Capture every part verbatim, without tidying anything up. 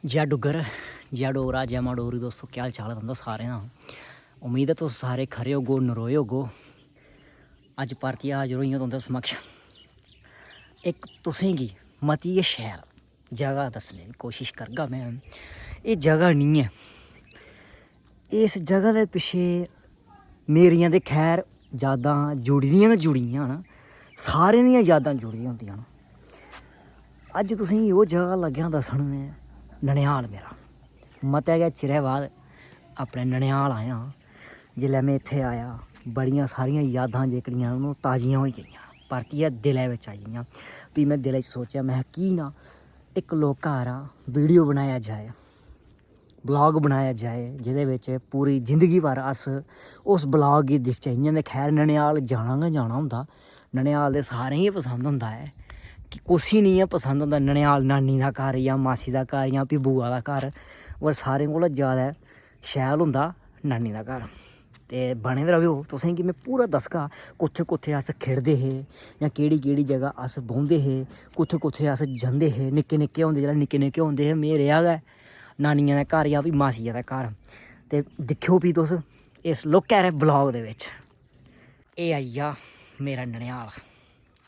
जै डुग्गर, जै डोगरा, जै मां डोगरी। दोस्तो, केह् हाल चाल ऐ तुं'दा सारें दा? उम्मीद ऐ तुस सारे खरे होगो, नरोए होगो। अज्ज परतियै हाजर होई आं तुं'दे समक्ष इक तुसें गी मती गै शैल जगह दस्सने दी कोशिश करगा में। एह् जगह निं ऐ, इस जगह दे पिच्छे मेरियां ते खैर यादां जुड़ी दियां गै जुड़ी दियां न, सारें दियां यादां जुड़ी दियां होंदियां न। अज्ज तुसेंगी ओह् जगह लग्गेआ दस्सन में, ननिहाल मेरा। मते गै चिरै बाद अपने ननिहाल आया। जिसलै में इत्थै आया, बड़ियां सारियां यादां जेह्कड़ियां न, ओह् ताजियां होई गेइयां, परतियै दिलै बिच आई गेइयां। फ्ही में दिलै च सोचेआ, में की ना इक लौह्का हारा वीडियो बनाया जाए, ब्लॉग बनाया जाए, जेह्दे बिच पूरी जिंदगी भर अस उस ब्लॉग गी दिखचै। इ'यां ते खैर ननिहाल जाना गै जाना होंदा, ननिहाल ते सारें गी पसंद होंदा ऐ, कि कुसी निं ऐ पसंद होंदा ननिहाल, नानी दा घर जां मासी दा घर जां फ्ही बुआ दा घर, पर सारें कोला जैदा शैल होंदा नानी दा घर। ते बने दे र'वेओ, तुसेंगी में पूरा दस्सगा कुत्थै कुत्थै अस खेढदे हे जां केह्ड़ी केह्ड़ी जगह अस बौंह्दे हे, कुत्थै कुत्थै अस जंदे हे निक्के निक्के होंदे। जिसलै निक्के निक्के होंदे हे, में रेहा गै नानियै दे घर जां फ्ही मासियै दे घर। ते दिक्खेओ फ्ही तुस इस लौह्के हारे ब्लॉग दे बिच। एह् आई गेआ मेरा ननिहाल।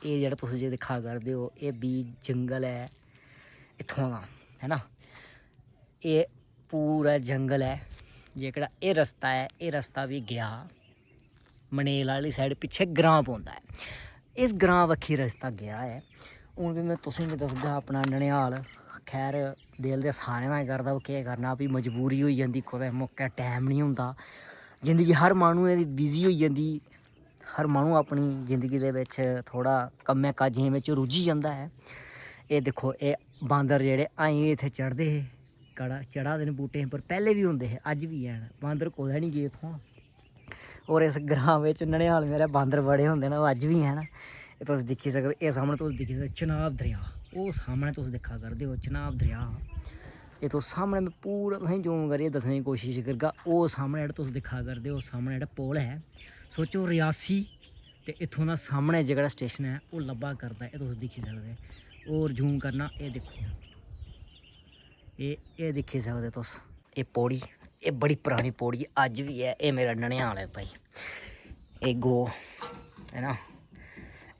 एह् जेह्ड़ा तुस जे दिक्खा करदे ओ, एह् बी जंगल ऐ इत्थुआं दा, है ना? एह् पूरा जंगल ऐ। जेह्कड़ा एह् रस्ता ऐ, एह् रस्ता बी गेआ मनेल आह्ली साइड, पिच्छें ग्रांऽ पौंदा ऐ। इस ग्रांऽ बक्खी रस्ता गेआ ऐ। हून बी में तुसेंगी दसगा अपना ननिहाल। खैर, दिल ते सारें दा गै करदा, ओह् केह् करना, फ्ही मजबूरी होई जंदी, कुतै मौकै टैम निं होंदा। जिंदगी हर माह्नुऐ दी बिजी होई जंदी, हर माह्नू अपनी जिंदगी दे बिच थोह्ड़ा कम्मै काजें बिच रुज्झी जंदा ऐ। एह् दिक्खो, एह् बांदर जेह्ड़े अजें बी इत्थै चढ़दे हे, कड़ा चढ़ा दे न बूह्टें पर, पैह्लें बी होंदे हे, अज्ज बी हैन। बांदर कुतै निं गे इत्थुआं। होर इस ग्रांऽ बिच ननिहाल मेरै बांदर बड़े होंदे न, ओह् अज्ज बी हैन। एह् तुस दिक्खी सकदे, एह् सामनै तुस दिक्खी सकदे चनाब दरेआ, ओह् सामनै तुस दिक्खा करदे ओ चनाब दरेआ। एह् तुस सामनै, में पूरा तुसेंगी जूम करियै दस्सने दी कोशिश करगा। ओह् सामनै जेह्ड़ा तुस दिक्खा करदे ओ, सामनै जेह्ड़ा पुल ऐ, सोचो रियासी ते इत्थुआं दा सामनै जेह्ड़ा स्टेशन ऐ, ओह् लब्भा करदा ऐ, एह् तुस दिक्खी सकदे। होर जूम करना, एह् दिक्खो, एह्, एह् दिक्खी सकदे तुस, एह् पौड़ी, एह् बड़ी परानी पौड़ी अज्ज बी ऐ। एह् मेरा ननिहाल ऐ भाई, एह् गौ, है ना?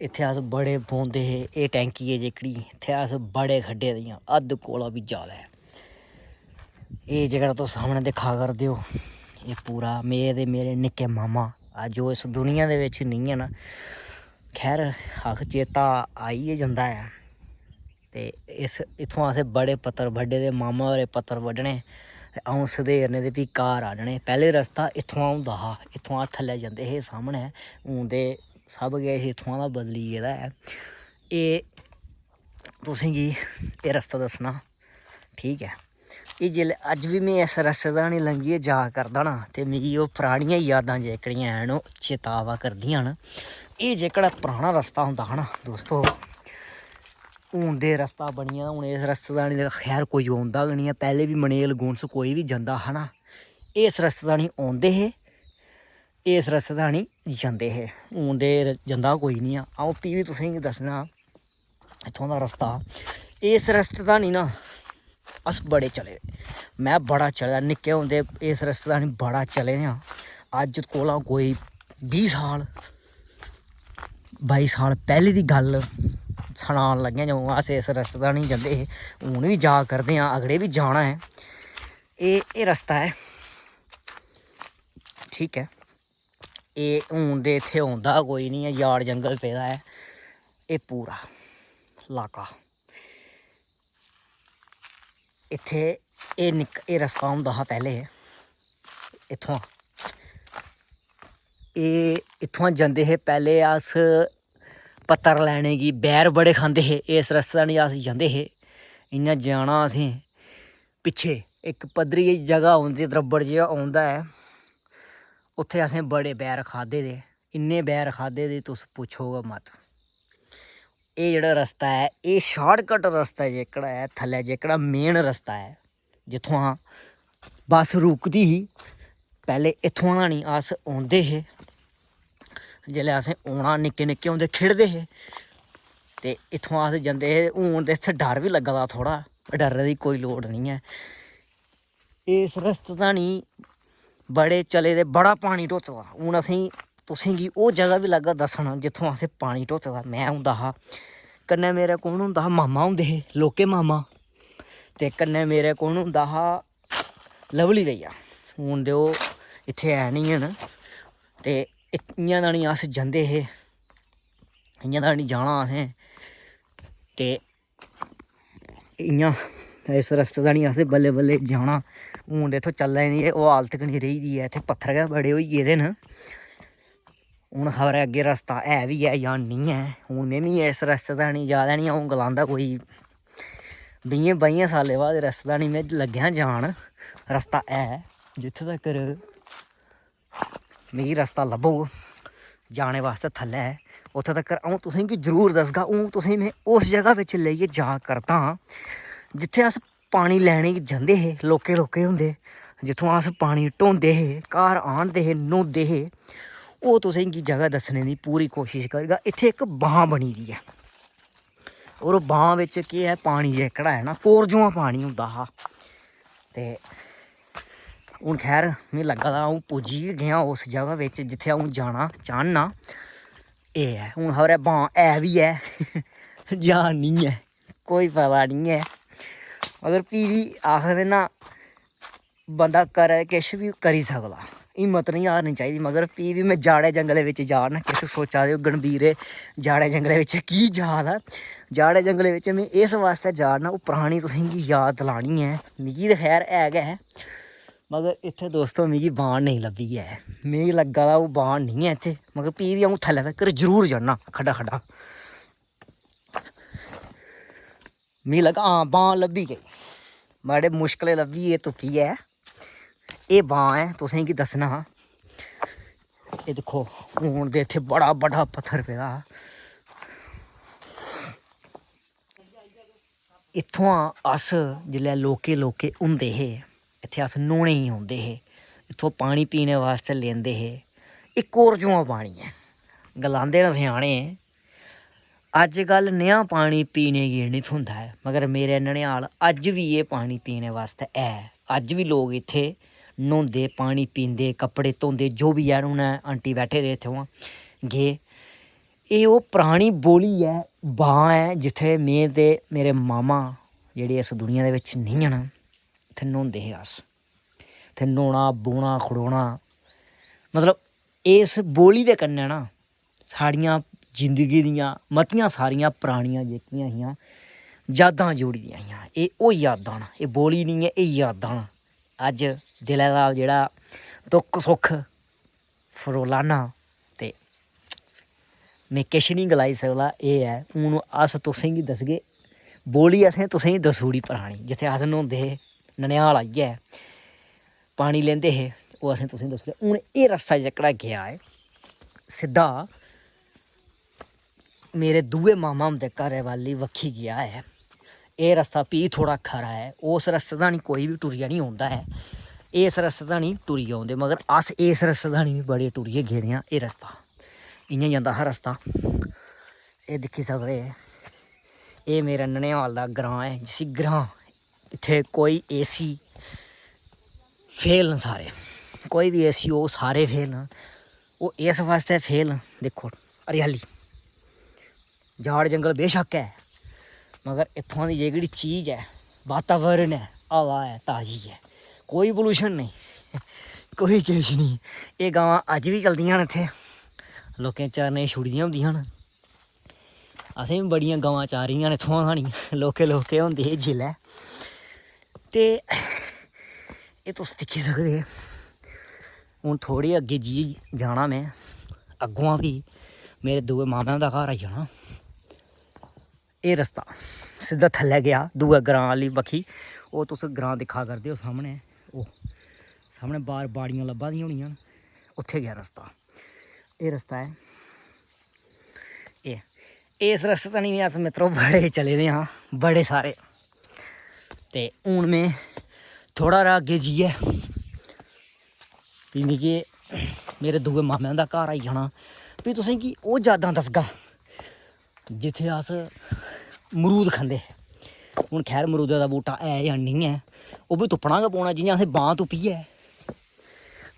इत्थै अस बड़े बौंह्दे हे। एह् टैंकी ऐ जेह्कड़ी, इत्थै अस बड़े खड्ढे दियां, हद्द कोला बी जैदा ऐ। एह् जेह्कड़ा तुस सामनै दिक्खा करदे ओ, एह् पूरा में ते मेरे निक्के मामा, अज्ज ओह् इस दुनिया दे बिच निं हैन। खैर, आख, चेता आई गै जंदा ऐ। ते इस, इत्थुआं असें बड़े पत्तर बड्ढे दे, मामा होरें पत्तर बड्ढने, ते अ'ऊं सधेरने ते फ्ही घर आह्नने। पैह्लें रस्ता इत्थुआं होंदा हा, इत्थुआं थल्लै जंदे हे सामनै। हून ते सब किश इत्थुआं दा बदली गेदा ऐ। एह् तुसेंगी एह् रस्ता दस्सना, ठीक ऐ? एह् जेल्लै अज्ज बी में इस रस्ते दा निं लंघियै जा करदा ना, ते मिगी ओह् परानियां यादां जेह्कड़ियां हैन, ओह् चेता आवा करदियां न। एह् जेह्कड़ा पराना रस्ता होंदा हा ना, दोस्तो, हून ते रस्ता बनी गेदा, हून इस रस्ते दा निं, खैर, कोई औंदा गै निं ऐ। पैह्लें बी मनेल गुंस कोई बी जंदा हा ना, इस रस्ते दा निं औंदे हे, इस रस्ते दा निं जंदे हे। हून ते जंदा कोई निं ऐ। अ'ऊं फ्ही बी तुसेंगी दस्सना इत्थुआं दा रस्ता। इस रस्ते दा निं ना, अस बड़े चले दे। में बड़ा चले दा, निक्के होंदे इस रस्ते दा निं बड़ा चले दे आं। अज्ज कोला कोई बीह् साल, बाई साल पैह्लें दी गल्ल सनान लग्गेआं, जदूं अस इस रस्ते दा निं जंदे हे, हून बी जा करदे आं, अगड़े बी जाना ऐ। एह्, एह् रस्ता ऐ, ठीक ऐ। एह् हून ते इत्थै औंदा कोई निं ऐ, जाड़ जंगल पेदा ऐ। एह् पूरा लाका, इत्थै एह् निक्क-, एह् रस्ता होंदा हा पैह्लें इत्थुआं। एह् इत्थुआं जंदे हे पैह्लें अस पत्तर लैने गी, बैर बड़े खंदे हे। इस रस्ते दा निं अस जंदे हे, इ'यां जाना असें पिच्छे इक पद्धरी जेही जगह औंदी, द्रब्बड़ जेहा औंदा ऐ, उत्थै असें बड़े बैर खाद्धे दे, इन्ने बैर खाद्धे दे तुस पुच्छो गै मत। एह् जेह्ड़ा रस्ता ऐ, एह् शार्टकट रस्ता ऐ जेह्कड़ा ऐ, थल्लै जेह्कड़ा मेन रस्ता ऐ, जित्थुआं बस रुकदी ही, पैह्लें इत्थुआं दा निं अस औंदे हे। जेल्लै असें औना, निक्के निक्के होंदे खेढदे हे ते इत्थुआं अस जंदे हे। हून ते इत्थै डर बी लग्गा दा थोह्ड़ा, डरने दी कोई लोड़ निं ऐ। इस रस्ते दा निं बड़े चले दे, बड़ा पानी ढोते दा। हून असेंगी, तुसेंगी ओह् जगह बी लग्गा दस्सना जित्थुआं असें पानी ढोते दा। में होंदा हा, कन्नै मेरे कौन होंदा हा, मामा होंदे हे, लौह्के मामा, ते कन्नै मेरे कौन होंदा हा, लवली भैया। हून ते ओह् इत्थै है निं हैन, ते इक-, इ'यां दा निं अस जंदे हे, इ'यां दा निं जाना असें। ते इ'यां इस रस्ते दा निं असें बल्लें बल्लें जाना। हून ते इत्थै चलने दी ओह् हालत गै निं रेही दी ऐ, इत्थै पत्थर गै बड़े होई गेदे न। हून खबरै अग्गें रस्ता है बी ऐ जां निं ऐ। हून में बी इस रस्ते दा निं, जैदा निं अ'ऊं गलांदा, कोई बीहें बाइयें साल्लें बाद रस्ते दा निं में लग्गेआ जान। रस्ता है, जित्थै तक्कर मिगी रस्ता लब्भग जाने बास्तै थल्लै, उत्थै तक्कर अ'ऊं तुसेंगी जरूर दसगा। हून तुसेंगी में उस जगह बिच लेइयै जा करदा आं जित्थै अस पानी लैने गी जंदे हे, लौह्के लौह्के होंदे, जित्थुआं अस पानी ढोंदे हे, घर आह्नदे हे, न्हौंदे हे। ओह् तुसेंगी जगह दस्सने दी पूरी कोशश करगा। इत्थै इक बांऽ बनी दी ऐ, होर ओह् बांऽ बिच केह् ऐ, पानी जेह्कड़ा ऐ ना, कोरजुआं पानी होंदा हा। ते हून खैर मिगी लग्गा दा अ'ऊं पुज्जी गै गेआं उस जगह बिच जित्थै अ'ऊं जाना चाह्न्नां। एह् ऐ, हून खबरै बांऽ है बी ऐ जां निं ऐ, कोई पता निं ऐ। मगर फ्ही बी आखदे ना, बंदा करै, किश बी करी सकदा, हिम्मत निं हारनी चाहिदी। मगर फ्ही बी में जाड़ै जंगलै बिच जा ना, किश सोचा दे होङन बीरे, जाड़ै जंगलै बिच की जा दा? जाड़ै जंगलै बिच में इस बास्तै जा ना, ओह् परानी तुसेंगी याद दलानी ऐ। मिगी ते खैर है गै ऐ, मगर इत्थै दोस्तो मिगी बांऽ नेईं लब्भी ऐ। मिगी लग्गा दा ओह् बांऽ निं ऐ इत्थै, मगर फ्ही बी अ'ऊं थल्लै तक्कर जरूर जन्ना, खड्डा खड्डा। मिगी लग्गा, हां, बांऽ लब्भी गेई, बड़े मुश्कलें लब्भी एह् तुप्पियै। एह् बांऽ ऐ, तुसेंगी दस्सना हा। एह् दिक्खो, हून ते इत्थै बड़ा बड्डा पत्थर पेदा हा। इत्थुआं अस जिसलै लौह्के लौह्के होंदे हे, इत्थै अस न्हौने गी औंदे हे, इत्थुआं पानी पीने बास्तै लेंदे हे। एह् कोरजुआं पानी ऐ, गलांदे न स्याने, अज्जकल नेहा पानी पीने गी निं थ्होंदा ऐ, मगर मेरे ननिहाल अज्ज बी एह् पानी पीने बास्तै ऐ। अज्ज बी लोक इत्थै न्हौंदे, पानी पींदे, कपड़े धोंदे, जो बी ऐ। हून आंटी बैठे दे इत्थै, उ'आं गे। एह् ओह् परानी बौली ऐ, बांऽ ऐ, जित्थै में ते मेरे मामा, जेह्ड़े इस दुनिया दे बिच नेईं हैन, इत्थै न्हौंदे हे अस। इत्थै न्हौना, बौह्ना, खड़ोना, मतलब, इस बौली दे कन्नै ना साढ़ियां जिंदगी दियां मतियां सारियां परानियां जेह्कियां हियां, यादां जुड़ी दियां हियां। एह् ओह् यादां न, एह् बौली निं ऐ, एह् यादां न। अज्ज दिलै दा जेह्ड़ा दुक्ख सुक्ख फरोलाना ते में किश निं गलाई सकदा। एह् ऐ, हून अस तुसेंगी दसगे, बौली असें तुसेंगी दस्सी ओड़ी परानी, जित्थै अस न्हौंदे हे, ननिहाल आइयै पानी लेंदे हे, ओह् असें तुसेंगी दस्सी ओड़ेआ। हून एह् रस्ता जेह्कड़ा गेआ ऐ, सिद्धा मेरे दूए मामा हुंदे घरै आह्ली बक्खी गेआ ऐ। एह् रस्ता भी थोह्ड़ा खरा ऐ, उस रस्ते दा निं कोई बी टुरियै निं औंदा ऐ, इस रस्ते दा निं टुरियै औंदे, मगर अस इस रस्ते दा निं बी बड़े टुरियै गेदे आं। एह् रस्ता इ'यां जंदा हा रस्ता, एह् दिक्खी सकदे, एह् मेरा ननिहाल दा ग्रांऽ ऐ, जिसी ग्रांऽ, इत्थै कोई एसी फेल न सारे, कोई बी एसी होग, सारे फेल न। ओह् इस बास्तै फेल न, दिक्खो, हरियाली, जाड़ जंगल बेशक्क ऐ, मगर इत्थुआं दी जेह्कड़ी चीज ऐ, वातावरण ऐ, हवा ऐ, ताजी ऐ, कोई पोल्यूशन नेईं, कोई किश नेईं। एह् गवां अज्ज बी चलदियां न इत्थै, लोकें चरने गी छुड़ी दियां होंदियां न। असें बी बड़ियां गवां चारी दियां न इत्थुआं साढ़ियां, लौह्के लौह्के होंदे हे जिसलै। ते एह् तुस दिक्खी सकदे, हून थोह्ड़े अग्गें जाइयै जाना में, अग्गुआं फ्ही मेरे दूए मामे हुंदा घर आई जाना। एह् रस्ता सिद्धा थल्लै गेआ दूए ग्रांऽ आह्ली बक्खी। ओह् तुस ग्रांऽ दिक्खा करदे ओ सामनै, ओह् सामनै बाह्र बाड़ियां लब्भा दियां होनियां न, उत्थै गेआ रस्ता। एह् रस्ता ऐ। एह्, इस रस्ते ताहीं बी अस, मित्रो, बड़े चले दे आं, बड़े सारे। ते हून में थोह्ड़ा हारा अग्गें जाइयै फ्ही मिगी मेरे दूए मामे हुंदा घर आई जाना। फ्ही तुसेंगी ओह् यादां दसगा जित्थै अस मरूद खंदे हे। हून खैर मरूदै दा बूह्टा ऐ जां नेईं ऐ, ओह् बी तुप्पना गै पौना, जि'यां असें बांह् तुप्पी ऐ।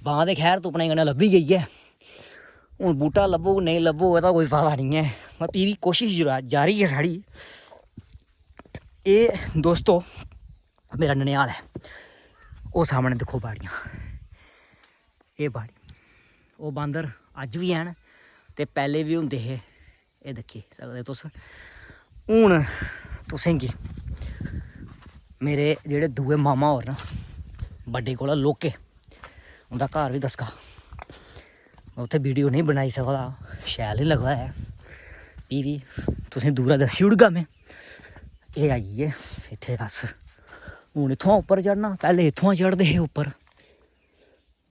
बांह् ते खैर तुप्पने कन्नै लब्भी गेई ऐ। हून बूह्टा लब्भग नेईं लब्भग, एह्दा कोई पता निं ऐ, पर फ्ही बी कोशश जरा-, जारी ऐ साढ़ी। एह् दोस्तो मेरा ननिहाल ऐ। ओह् सामनै दिक्खो बाड़ियां, एह् बाड़ी, ओह् बांदर अज्ज बी हैन ते पैह्लें बी होंदे हे। एह् दिक्खी सकदे तुस। हून तुसेंगी मेरे जेह्ड़े दूए मामा होर न, बड्डे कोला लौह्के, उं'दा घर बी दसगा। में उत्थै वीडियो नेईं बनाई सकदा, शैल निं लगदा ऐ, फ्ही बी तुसें दूरा दस्सी ओड़गा में। एह् आई गे इत्थै अस। हून इत्थुआं उप्पर चढ़ना, पैह्लें इत्थुआं चढ़दे हे उप्पर,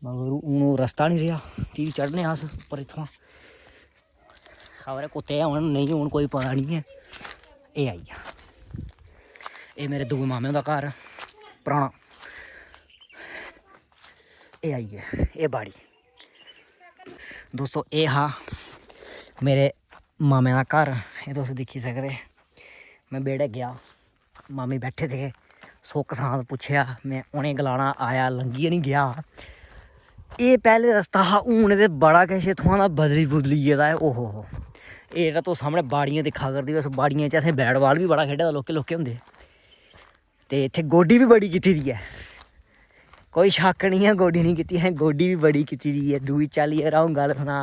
मगर हून ओह् रस्ता निं रेहा, फ्ही चढ़ने अस उप्पर इत्थुआं। खबरै कुत्ते होन नेईं होन, कोई पता निं ऐ। एह् आई गेआ, एह् मेरे दूए मामे हुंदा घर पराना। एह् आई गेआ, एह् बाड़ी। दोस्तो, एह् हा मेरे मामे दा घर, एह् तुस दिक्खी सकदे। में बेह्ड़े गेआ, मामी बैठे दे हे, सुख सांद पुच्छेआ में, उ'नें गलाना आया, लंघी निं गेआ। एह् पैह्लें रस्ता हा, हून ते बड़ा किश इत्थुआं दा बदली बुदली गेदा ऐ। ओहो हो, एह् जेह्ड़ा तुस सामनै बाड़ियां दिक्खा करदे ओ, इस बाड़ियें च असें बैट बाल बी बड़ा खेढे दा, लौह्के लौह्के होंदे। ते इत्थै गोड्डी बी बड़ी कीती दी ऐ, कोई शक्क निं ऐ, गोड्डी निं कीती, असें गोड्डी बी बड़ी कीती दी ऐ। दूई चाल्ली, अगर अ'ऊं गल्ल सनां,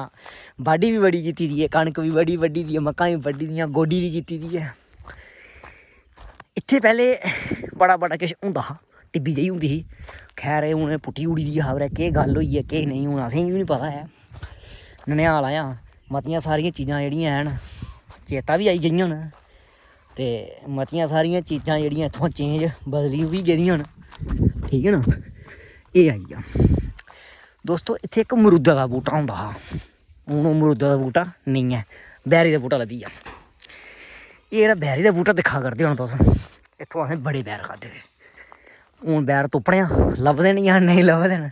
बाड्डी बी बड़ी कीती दी ऐ, कनक बी बड़ी बड्ढी दी ऐ, मक्कां बी बड्ढी दियां, गोड्डी बी कीती दी ऐ। इत्थै पैह्लें बड़ा बड़ा किश होंदा हा, टिब्बी जेही होंदी ही, खैर, एह् हून पुट्टी ओड़ी दी ऐ, खबरै केह् गल्ल होई ऐ, केह् नेईं, हून असेंगी बी निं पता ऐ। ननिहाल आया, मतियां सारियां चीजां जेह्ड़ियां हैन, चेता बी आई गेइयां न, ते मतियां सारियां चीजां जेह्ड़ियां इत्थुआं चेंज बदली बी गेदियां न, ठीक ऐ ना। एह् आई गेआ दोस्तो, इत्थै इक मरूदा दा बूह्टा होंदा हा, हून ओह् मरूदा दा बूह्टा नेईं ऐ, बैरी दा बूह्टा लब्भी गेआ। एह् जेह्ड़ा बैरी दा बूह्टा दिक्खा करदे ओ ना तुस, इत्थुआं असें बड़े बैर खाद्धे दे। हून बैर तुप्पने आं, लभदे न जां नेईं लभदे न।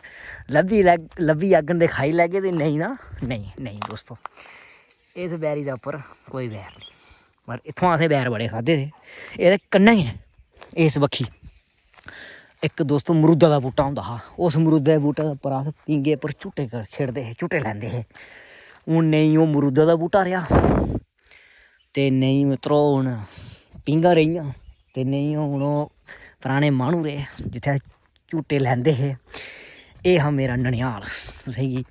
लब्भी लैग-, लब्भी जाङन ते खाई लैगे, ते नेईं तां नेईं, नेईं दोस्तो। इस बैरी दे उप्पर कोई बैर निं, पर इत्थुआं असें बैर बड़े खाद्धे दे। एह्दे कन्नै गै इस बक्खी इक दोस्तो मरूदा दा बूह्टा होंदा हा, उस मरूदा दे बूह्टे दे उप्पर अस पींगे पर झूटे कर-, खेढदे हे, झूटे लैंदे हे। हून नेईं ओह् मरूदा दा बूह्टा रेहा, ते नेईं मित्रो हून पींगा रेहियां, ते नेईं हून ओह् पराने माह्नू रेह् जित्थै झूटे लैंदे हे। एह् हा मेरा ननिहाल, तुसेंगी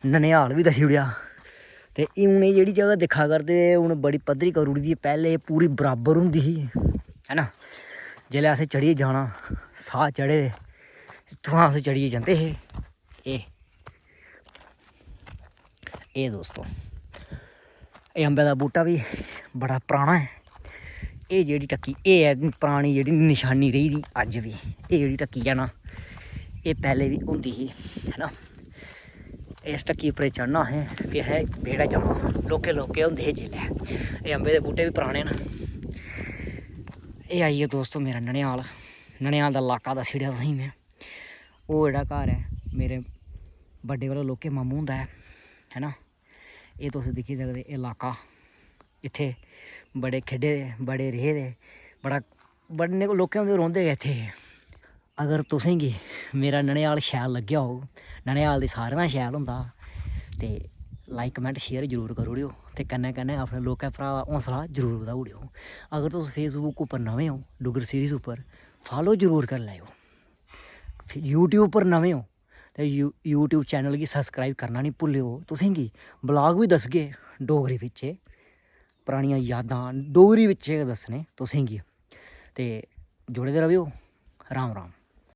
ननिहाल बी दस्सी ओड़ेआ। ते हून एह् जेह्ड़ी जगह दिक्खा करदे, हून बड़ी पद्धरी करी ओड़ी दी, पैह्लें एह् पूरी बराबर होंदी ही, है ना। जेल्लै असें चढ़ियै जाना, साह् चढ़े दे, इत्थुआं अस चढ़ियै जंदे हे। एह्, एह् दोस्तो, एह् अम्बै दा बूह्टा बी बड़ा पराना ऐ। एह् जेह्ड़ी टक्की, एह् ऐ परानी जेह्ड़ी नशानी रेही दी अज्ज बी। एह् जेह्ड़ी टक्की ऐ ना, एह् पैह्लें बी होंदी ही, है ना। इस टक्की उप्पर चढ़ना असें, फ्ही असें बेह्ड़ै जाना। लौह्के लौह्के होंदे हे जिसलै। एह् अम्बै दे बूह्टे बी पराने न। एह् आई गेआ दोस्तो मेरा ननिहाल। ननिहाल दा लाका दस्सी ओड़ेआ तुसेंगी में। ओह् जेह्ड़ा घर ऐ मेरे बड्डे कोला लौह्के मामू हुंदा ऐ, है ना। एह् तुस दिक्खी सकदे, एह् लाका, इत्थै बड़े खेढे दे, बड़े रेह् दे, बड़ा, बड़े लोकें होंदे रौंह्दे गै इत्थै। अगर तुसेंगी मेरा ननिहाल शैल लग्गेआ होग, ननिहाल दी सारें दा शैल होंदा, ते like, comment, share जरूर करी ओड़ेओ, ते कन्नै कन्नै अपने लोकें भ्राऽ दा हौसला जरूर बधाई ओड़ेओ। अगर तुस Facebook उप्पर नमें ओ, डुग्गर सीरीज उप्पर follow जरूर करी लैएओ। फ्ही YouTube उप्पर नमें ओ, ते यू-, YouTube चैनल गी subscribe करना निं भुल्लेओ। तुसेंगी vlog बी दसगे डोगरी बिच्चे, परानियां यादां डोगरी बिच्चे गै दस्सने तुसेंगी। ते जुड़े दे रवेओ। राम राम।